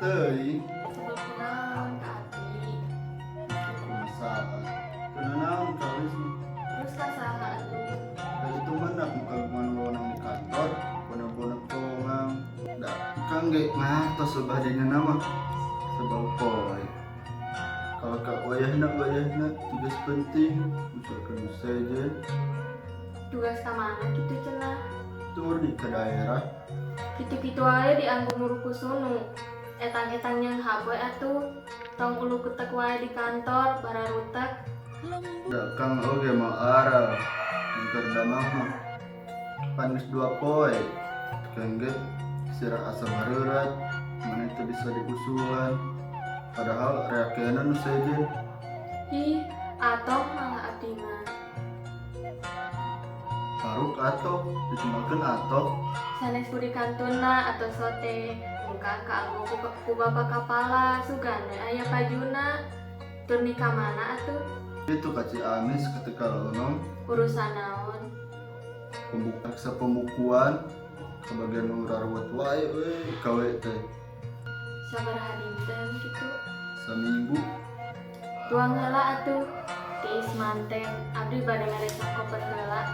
Teuing. Sebel kunaon ka abdi? Kumaha? Kunaon kalis mah. Terus ka saha atuh? Da itu mah nak muka wewenang di kantor, bener-bener kongang. Da kang ge ngatos sebadinya nama. Sebel poe. Kalau ka wayahna wayahna tugas penting, misalkan saja. Tugas ka mana kitu cenah? Tur di ke daerah. Kitu-kitu wae dianggo muru sunu. Etang-etang yang haboy atuh. Tong ulu ketek wae di kantor bararutek. Da kang oge mau aral. Ntar damang mah. Pan geus 2 poe. Kang ge sirah asa bareurat, mana itu bisa diusulan. Padahal reakeuna nu sejen. Ih, atau malah abdi mah. Paruk atau ditinggalkeun atau Sanes budi kantuna atau sote. Engkang kaanggo ku bapak kapala sugan we aya pajuna. Tur ka mana atuh? Itu ka Ciamis ketika lonom. Urusan naon? Pembuka pembukuan kebagian nu raruwet wae we gawe teh. Sabaraha dinten kitu? Saminggu. Tuang heula atuh. Tiis manten, abdi bade ngaresep koper heula.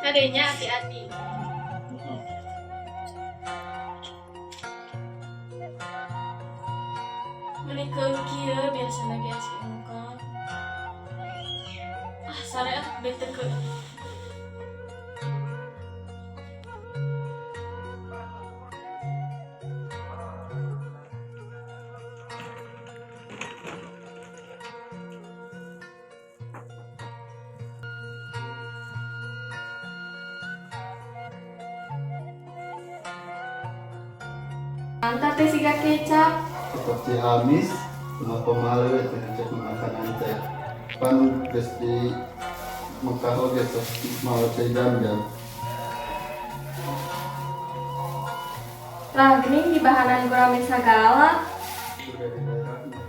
Adanya hati-hati. Meni kieu biasana ge si engkon. Ah, sare ah, bete ke. Mantap teh siga kecap. Tetap Ciamis cuma pemalu teh cek makanan teh pan geus di Mekah oge tos mau teh jam-jam. Lah geuning di bahanan gurame sagala. Udah di daerah mah.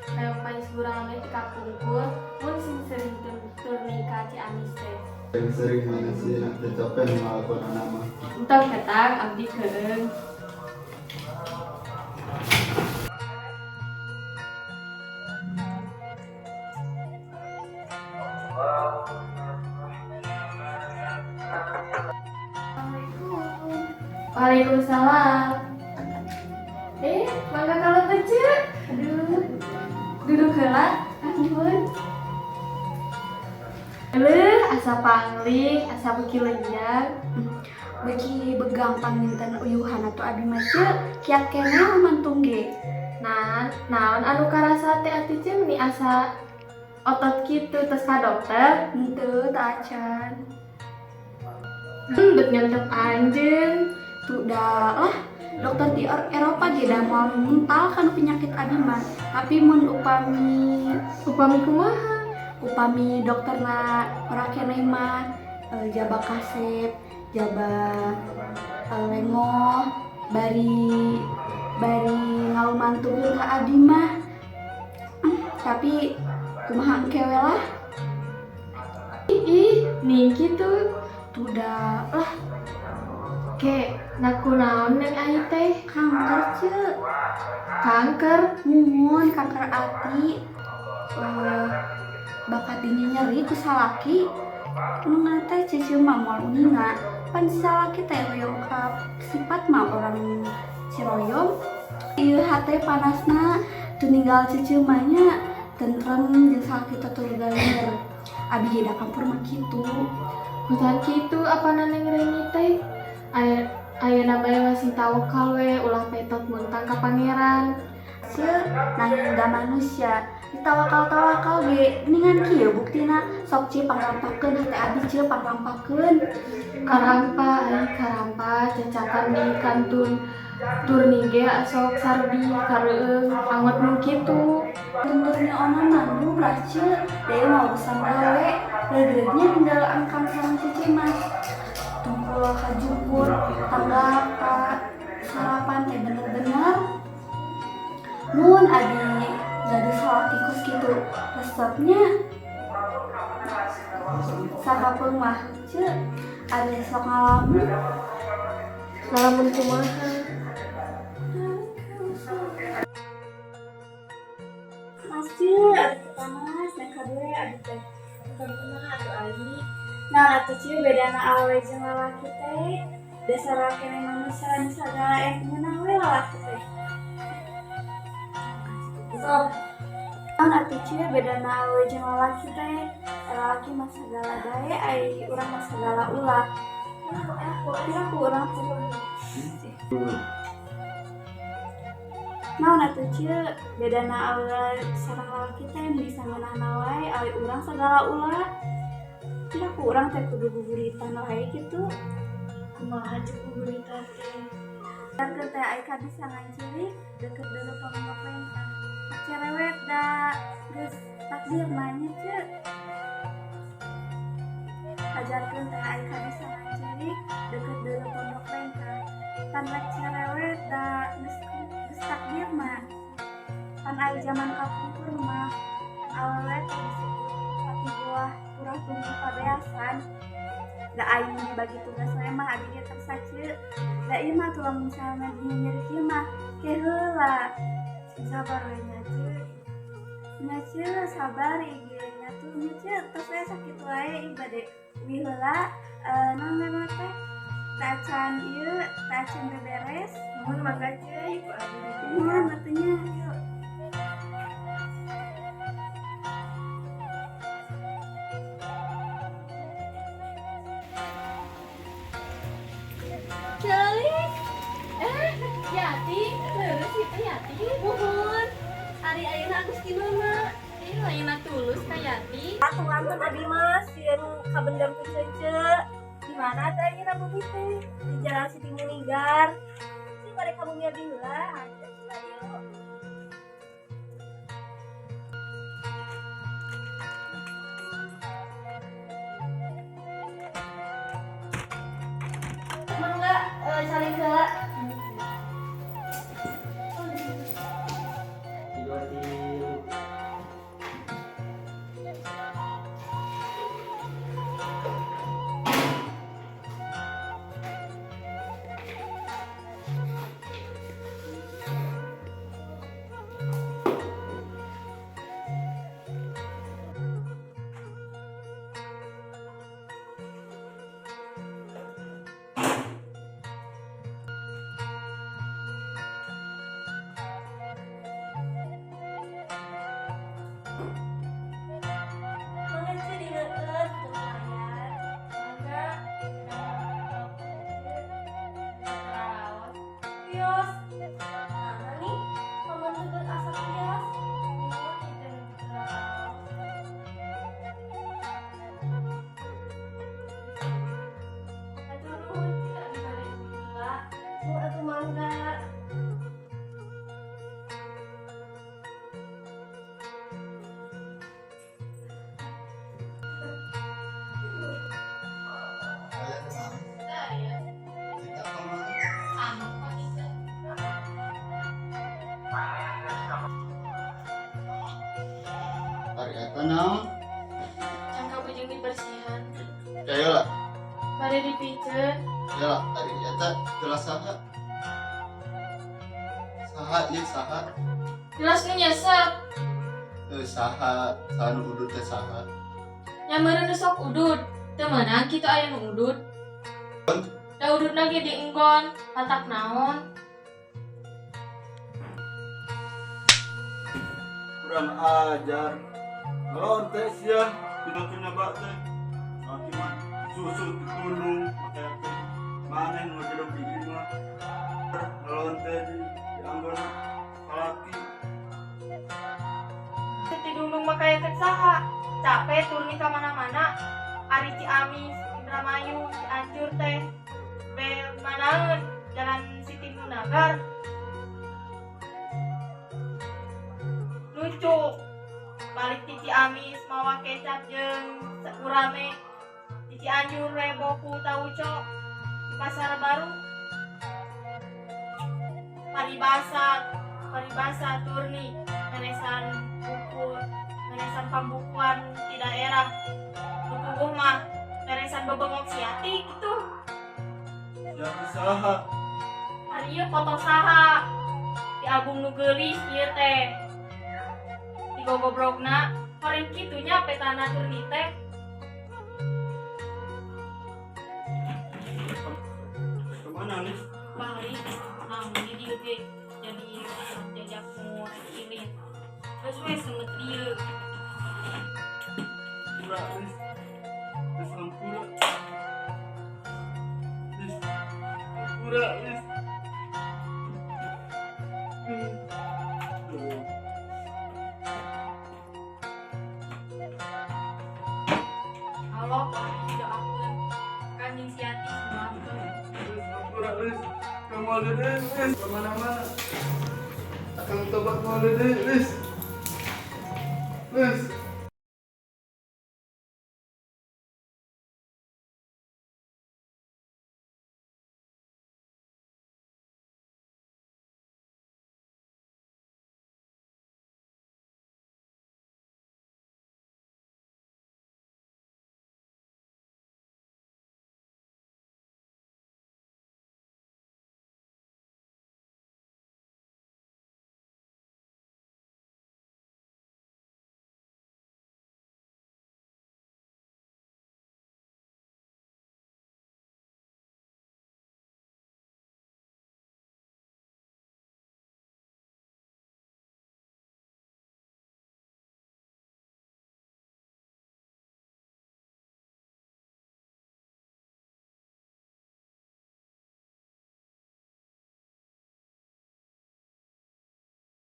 Kayak panis gurame ti kapungkur mun sing sering turni ka Ciamis teh. Sering-sering mana sih nanti capek ngelakuan anak mah. Entong ketang abdi keung. Waalaikumsalam. Eh, mangga kalau kecil. Aduh. Duduk heula. Ampun. Eleuh, asa pangling, asa beuki lenyang. Beuki begang panginten uyuhan atuh abi mah ceu, kiat keneh lumantung ge. Nah, naon anu karasa teh atuh ceu meni asa otot kitu tos ka dokter? Henteu teu acan. Bet nyantep anjeun. Tuh dah lah, dokter di Eropa ge da moal mental kana penyakit abi mah. Tapi mun upami Upami kumaha? Upami dokterna ora keneh mah jaba kasep, jaba lengoh, bari bari ngalumantukeun ka abdi mah. Tapi kumaha engke we lah. Ih, ning kitu. Tuh dah lah. Ke, na kunaon neng ai teh? Kanker ceu. Kanker? Muhun kanker ati. Bakat dinya nyeri ku salaki. Nu ngaran teh ceuceu mah moal uninga. Pan salaki teh hoyong ka sifat mah orang Ciroyom. Ieu hate panasna teu ninggal ceuceu mah nya tentrem jeung salaki teh tur galer. Abi ge da kampur mah kitu. Kutan kitu apana neng Reni teh? Aya ayeuna bae masih tawakal we ulah petot muntang ka pangeran. Ce, nanging da manusia ditawakal-tawakal ge geuningan kieu buktina. Sok Ce, pangrampakeun hate abi Ce, pangrampakeun. Karampa ai karampa cacakan di kantun turni ge sok sarbi kareueung angot nu kitu. Tunturnya ona mah lumrah Ce, da ieu mah urusan gawe. Reugreugnya ninggal angkang sareng Cece mah. Tungkul kajuput tanggap ka sarapan teh bener-bener. Mun abi gaduh salaki kos kitu resepnya sakapeung mah Ce, abi sok ngalamun. Ngalamun kumaha? Mas Ce, abi teh panas, naik kadue abi teh. Bukan kumaha atuh Ali. Nah, atuh Ce, bedana awewe jeung lalaki teh dasar keneh manusia nu sagala meunang we lalaki teh. Sok. Naon atuh Ce, bedana awewe jeung lalaki teh? Lalaki mah sagala dae, ai urang mah sagala ulah. Piraku urang teh. Naon atuh Ce, bedana awewe sareng lalaki teh bisa ngeunahna wae, ai urang sagala ulah. Piraku urang teh kudu buburitan wae kitu. Kumaha jeung buburitan teh? Deket teh ai kabisa ngancirik deket deuleu pamongok lengkah. Cerewet da geus takdir mah nya Ce. Ajarkeun teh ai kabisa ngancirik deket deuleu pondok lengkah. Pan rek cerewet da geus takdir mah. Pan ai jaman kapungkur mah awewe teh disebut pati buah turah tumbuh pabeasan. Da aing dibagi tugas wae mah abi ge kersa Ce. Da ieu mah tuh lamun misalna nyeri kieu mah ke heula. Sabar we nya Ce. Nya Ce, sabar ieu nya tuh nya Ce, tos we sakitu wae ieu bade uih heula. Naon ngaranna teh? Tacan ieu, tacan beberes. Nuhun mangga Ce, ibu abi. Nuhun atuh nya, yuk. Celik. Eh, Yati, leres itu Yati. Muhun, ari ayeuna geus di mana? Ih, lainna tulus ka Yati. Atuh nganten abi mah sieun kabendam ku Cece. Di mana teh ayeuna bumi teh? Di Jalan Siti Munigar. Sih bade ka bumi abi heula. Aja cenah ieu. Mangga calik heula. Tiga, tilu. Mangga Ce dileueut teu layar. Mangga. Kios. Nah nih, paman teu asa kios. Nuhun itu nu teu. Atur nuhun Ce, abi bade uih heula. Oh, atuh mangga. Aya nu naon? Teu aya. Cita ka mana? Anu kok Ica. Ari eta naon? Cangka bujung dibersihan. Kaya lah, Bade dipiceun. ya lah, ari eta jelas saha? Saha ieu saha? Jelas nu nyesep. Eh saha, saha nu udud teh saha? Nya meureun nu sok udud. Teu meunang kitu aya nu udud. Da ududna ge dienggon, tatak naon? Kurang ajar. Ngelonte sia, tidak nyoba teh. Laki mah susu ditulung make teh. Maneh nu ngagedog di imah. Ngelonte di anggon salaki. Ti Dungdung mah kayakeun saha? Capek turni ka mana-mana. Ari Ciamis, Indramayu, Cianjur teh. Be manaeun Jalan Siti Munagar. Lucu. Balik ti Ciamis mawa kecap jeung gurame. Di Cianjur reboku tauco di Pasar Baru. Paribasa, paribasa turni meresan buku, meresan pambukuan di daerah. Nu puguh mah meresan bebengok siati gitu. Siapa saha? Ari ieu foto saha? Di album nu geulis ieu teh. Di gogobrogna horeng kitu nya petana turni teh. Kemana nih? Balik naon di dieu ge jadi jajak mu ini. Terus we semet dieu. Pura, Lis. Lis, ampura. Lis, ampura, Lis. Tuh. Allah ku abdi didoakeun. Kanjeng Siati maafkeun. Lis, ampura, Lis. Kamu ada deh, Lis. Kemana-mana. Akang tobat mau ada deh, Lis. Lis.